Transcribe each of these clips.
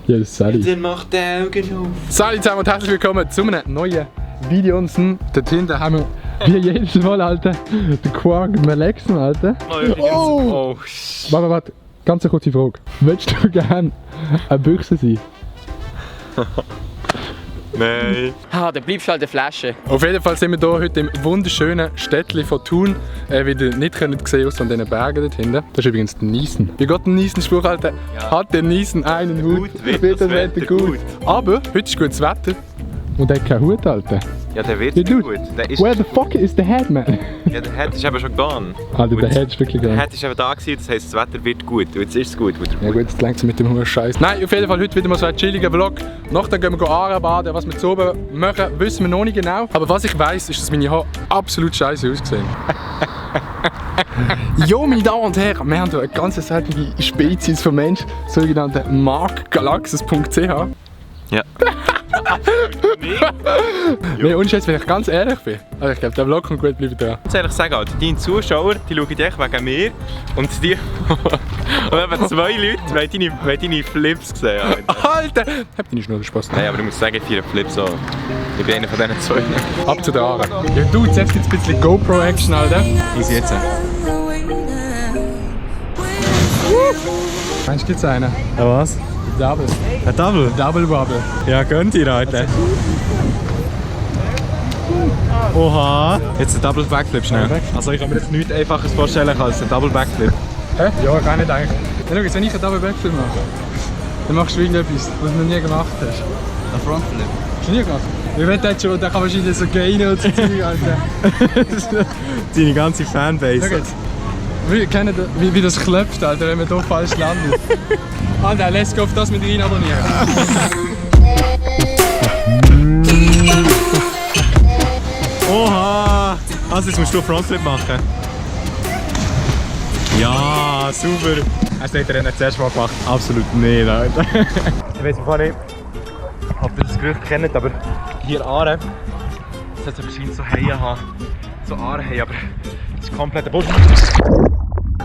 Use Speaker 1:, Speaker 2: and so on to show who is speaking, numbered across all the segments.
Speaker 1: Ja, das ist Sally.
Speaker 2: Dann macht der Augen auf.
Speaker 1: Sally zusammen und herzlich willkommen zu einem neuen Video. Und dort hinten haben wir, wie jedes Mal, Alter, den Quark Melexen, Alter.
Speaker 2: Oh!
Speaker 1: Warte, ganz eine kurze Frage. Willst du gerne eine Büchse sein?
Speaker 2: Nein.
Speaker 3: Ah, dann bleibst du halt eine Flasche.
Speaker 1: Auf jeden Fall sind wir hier heute im wunderschönen Städtchen von Thun. Wie ihr nicht sehen aus diesen Bergen dort hinten. Das ist übrigens der Niesen. Wie geht der Niesen-Spruch, Alter?
Speaker 2: Ja.
Speaker 1: Hat der Niesen einen Hut,
Speaker 2: wird das Wetter gut.
Speaker 1: Aber heute ist gutes Wetter. Und er hat keinen Hut, Alter.
Speaker 2: Ja, der wird
Speaker 1: Ja,
Speaker 2: nicht
Speaker 1: dude,
Speaker 2: gut. Der ist,
Speaker 1: Where the fuck is the head, man?
Speaker 2: ja, der Head ist eben schon gone.
Speaker 1: Alter, der Head ist wirklich
Speaker 2: Der
Speaker 1: geil.
Speaker 2: Head ist eben da gewesen, das heisst, das Wetter wird gut. Und jetzt ist es gut. Wieder
Speaker 1: Ja gut, jetzt lenkt es mit dem Hunger Scheiß. Nein, auf jeden Fall heute wieder mal so ein chilliger Vlog. Nachher gehen wir baden. Was wir zu oben machen, wissen wir noch nicht genau. Aber was ich weiss, ist, dass meine Haare absolut scheiße aussehen. Jo, meine Damen und Herren, wir haben hier eine ganz seltene Spezies von Mensch, sogenannte markgalaxis.ch.
Speaker 2: Ja.
Speaker 1: Nee, und jetzt, wenn ich ganz ehrlich bin, also ich glaube, der Vlog kommt gut, bleiben dran.
Speaker 2: Ich muss ehrlich sagen, Alter, deine Zuschauer, die schauen dich wegen mir. Und die... und eben 2 Leute wollen deine Flips sehen, Alter.
Speaker 1: Alter! Hab deine Schnur Spaß.
Speaker 2: Nein, aber du musst sagen, ich feiere Flips auch. Ich bin einer von diesen 2.
Speaker 1: Ab zu der Aare. Ja, du, jetzt gibt es ein bisschen GoPro-Action, Alter.
Speaker 2: Easy jetzt.
Speaker 1: Meinst du, gibt's einen?
Speaker 4: Ja, was?
Speaker 1: Double.
Speaker 4: Ein Double?
Speaker 1: Double Bubble.
Speaker 4: Ja, gönnt ihr, Alter. Oha. Jetzt ein Double Backflip schnell. Also ich kann mir jetzt nichts Einfaches vorstellen als ein Double Backflip.
Speaker 1: Hä? Ja, gar nicht eigentlich. Ja, schau jetzt, wenn ich einen Double Backflip mache, dann machst du irgendetwas, was du noch nie gemacht hast.
Speaker 4: Ein Frontflip?
Speaker 1: Hast du nie gemacht? Ich wette jetzt schon, der kann wahrscheinlich so gainen und so Zeug, Alter.
Speaker 4: Deine ganze Fanbase.
Speaker 1: Schau jetzt. Wie das klopft, Alter, wenn man hier falsch landet. Alter, let's go auf das mit rein abonnieren.
Speaker 4: Oha! Also jetzt musst du Frontflip machen. Ja, super! Hast du den zuerst mal gemacht? Absolut nicht, Alter. Ich weiß nicht, ob ihr das Gerücht kennt, aber hier Aare, das sollte wahrscheinlich so Haie haben. So Aare-Haie, aber das ist komplett der Boden.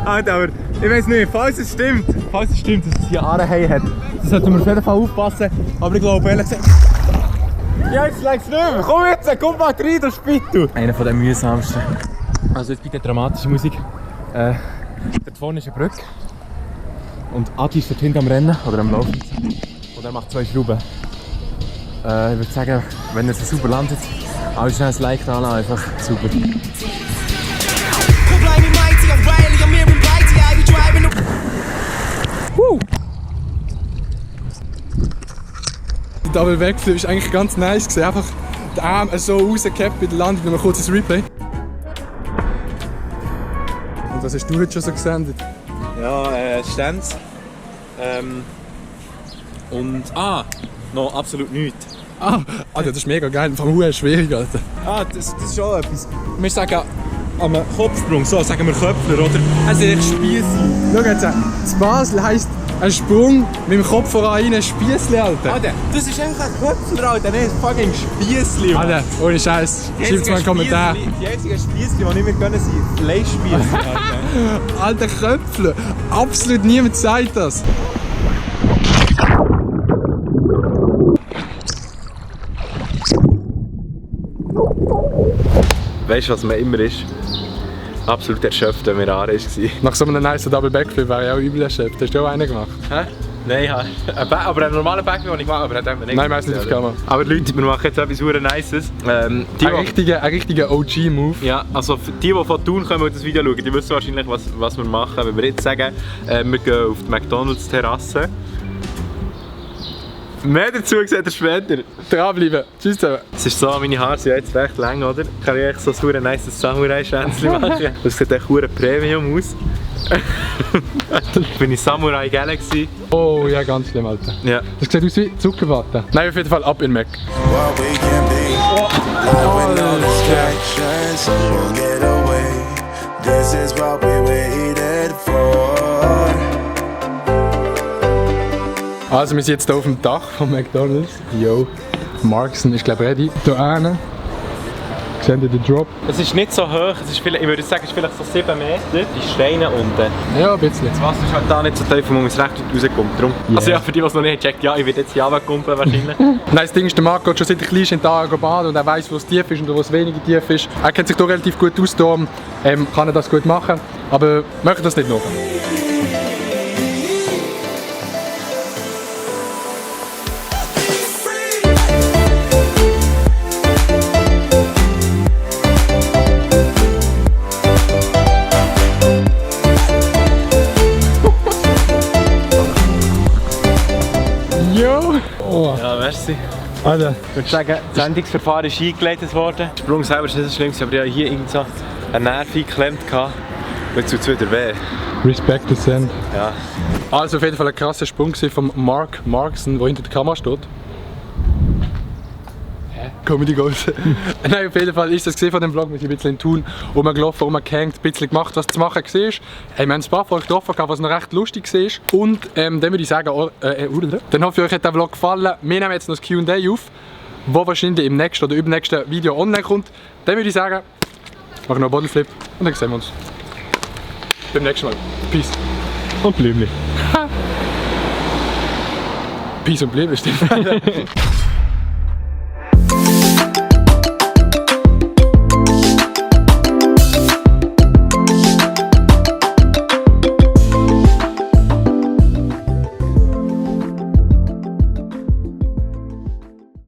Speaker 4: Alter, aber ich weiß nicht, falls es stimmt, dass es hier Aare-Haie hat, das sollten wir auf jeden Fall aufpassen. Aber ich glaube, ehrlich gesagt... Ja, jetzt leg's nicht mehr. Komm jetzt, komm mal rein, du Spittu! Einer von den mühsamsten. Also jetzt bitte dramatische Musik. Dort vorne ist eine Brücke. Und Adi ist dort hinten am Rennen, oder am Laufen. Und er macht 2 Schrauben. Ich würde sagen, wenn er so super landet, alles schnell ein Like da lassen, einfach super.
Speaker 1: Der Double Backflip ist eigentlich ganz nice gewesen. Einfach den Arm so rausgehabt bei der Landung. Noch mal kurz ein Replay. Und was hast du heute schon so gesendet?
Speaker 4: Ja, Stanz. Und noch absolut nichts.
Speaker 1: Alter, das ist mega geil. Vor allem schwierig, Alter.
Speaker 4: Das ist schon etwas. Wir sagen am Kopfsprung, so sagen wir Köpfler, oder? Es ist echt Spiesse.
Speaker 1: Schau jetzt, das Basel heisst ein Sprung mit dem Kopf voran rein, ein Spiessli, Alter.
Speaker 4: Alter, das ist einfach ein Köpfler, Alter, nicht ein fucking Spiessli.
Speaker 1: Alter, ohne Scheiß. Schreibt mal einen Kommentar.
Speaker 4: Die einzigen Spiessli, die nicht mehr können, sind Fleischspiessli, Alter.
Speaker 1: Alter Köpfler. Absolut niemand sagt das.
Speaker 2: Weißt du, was man immer ist? Absolut erschöpft, wenn wir Aare waren.
Speaker 1: Nach so einem nice Double Backflip wäre ich auch übel erschöpft. Hast du auch einen gemacht?
Speaker 2: Hä? Nein, ja. Aber einen normalen Backflip habe ich gemacht, aber hat nicht.
Speaker 1: Nein, meistens nicht auf Kamera.
Speaker 2: Aber Leute, wir machen jetzt etwas sehr Nices.
Speaker 1: Ein richtiger OG-Move.
Speaker 2: Ja, also die von Thun kommen und das Video schauen, die wissen wahrscheinlich, was wir machen. Wenn wir jetzt sagen, wir gehen auf die McDonalds-Terrasse. Mehr dazu seht ihr später.
Speaker 1: Dranbleiben. Tschüss zusammen.
Speaker 2: Es ist so, meine Haare sind jetzt recht lang, oder? Ich kann echt so ein nice Samurai-Schwänzchen machen. Das sieht echt verdammt Premium aus. Bin ich Samurai Galaxy.
Speaker 1: Oh ja, ganz schlimm, Alter.
Speaker 2: Ja.
Speaker 1: Das sieht aus wie Zuckerwatte. Nein, auf jeden Fall ab in Mac.
Speaker 5: What we can be, life with no distractions, we'll get away. This is what we waited for.
Speaker 1: Also wir sind jetzt hier auf dem Dach von McDonalds. Yo, Markson ist glaube ich ready. Hier hinten. Seht ihr den Drop?
Speaker 2: Es ist nicht so hoch, es ist vielleicht, ich würde sagen, es ist vielleicht so 7 Meter. Die Steine unten.
Speaker 1: Ja, ein bisschen.
Speaker 2: Das Wasser ist halt da nicht so tief, wo man recht rauskommt. Darum. Also ja, für die, die es noch nicht checkt, ja, ich werde jetzt hier runterkumpeln wahrscheinlich.
Speaker 1: Nein, das Ding ist, der Marc geht schon seit ein klein in da baden und er weiss, wo es tief ist und wo es weniger tief ist. Er kennt sich da relativ gut aus, darum kann er das gut machen. Aber möchte das nicht noch. Jo! Oh.
Speaker 2: Ja, merci.
Speaker 1: Alter.
Speaker 2: Ich würde sagen, das Sendungsverfahren ist eingeleitet worden. Der Sprung selber ist nicht so schlimm, aber ich hatte hier irgend so einen Nerv eingeklemmt. Jetzt tut es wieder weh.
Speaker 1: Respect the send.
Speaker 2: Ja.
Speaker 1: Also auf jeden Fall ein krasser Sprung von Mark Markson, der hinter der Kamera steht. Hä? Comedy Goals. Nein, auf jeden Fall ist das gesehen von dem Vlog, wir sind ein bisschen in Thun, rumgelaufen, rumgehängt, ein bisschen gemacht, was zu machen war. Wir haben ein paar Folgen getroffen, was noch recht lustig war. Und dann würde ich sagen, dann hoffe ich, euch hat der Vlog gefallen. Wir nehmen jetzt noch das Q&A auf, wo wahrscheinlich im nächsten oder übernächsten Video online kommt. Dann würde ich sagen, machen wir noch einen Bodyflip und dann sehen wir uns beim nächsten Mal. Peace.
Speaker 4: Und Blümli.
Speaker 1: Peace und Blümli, stimmt.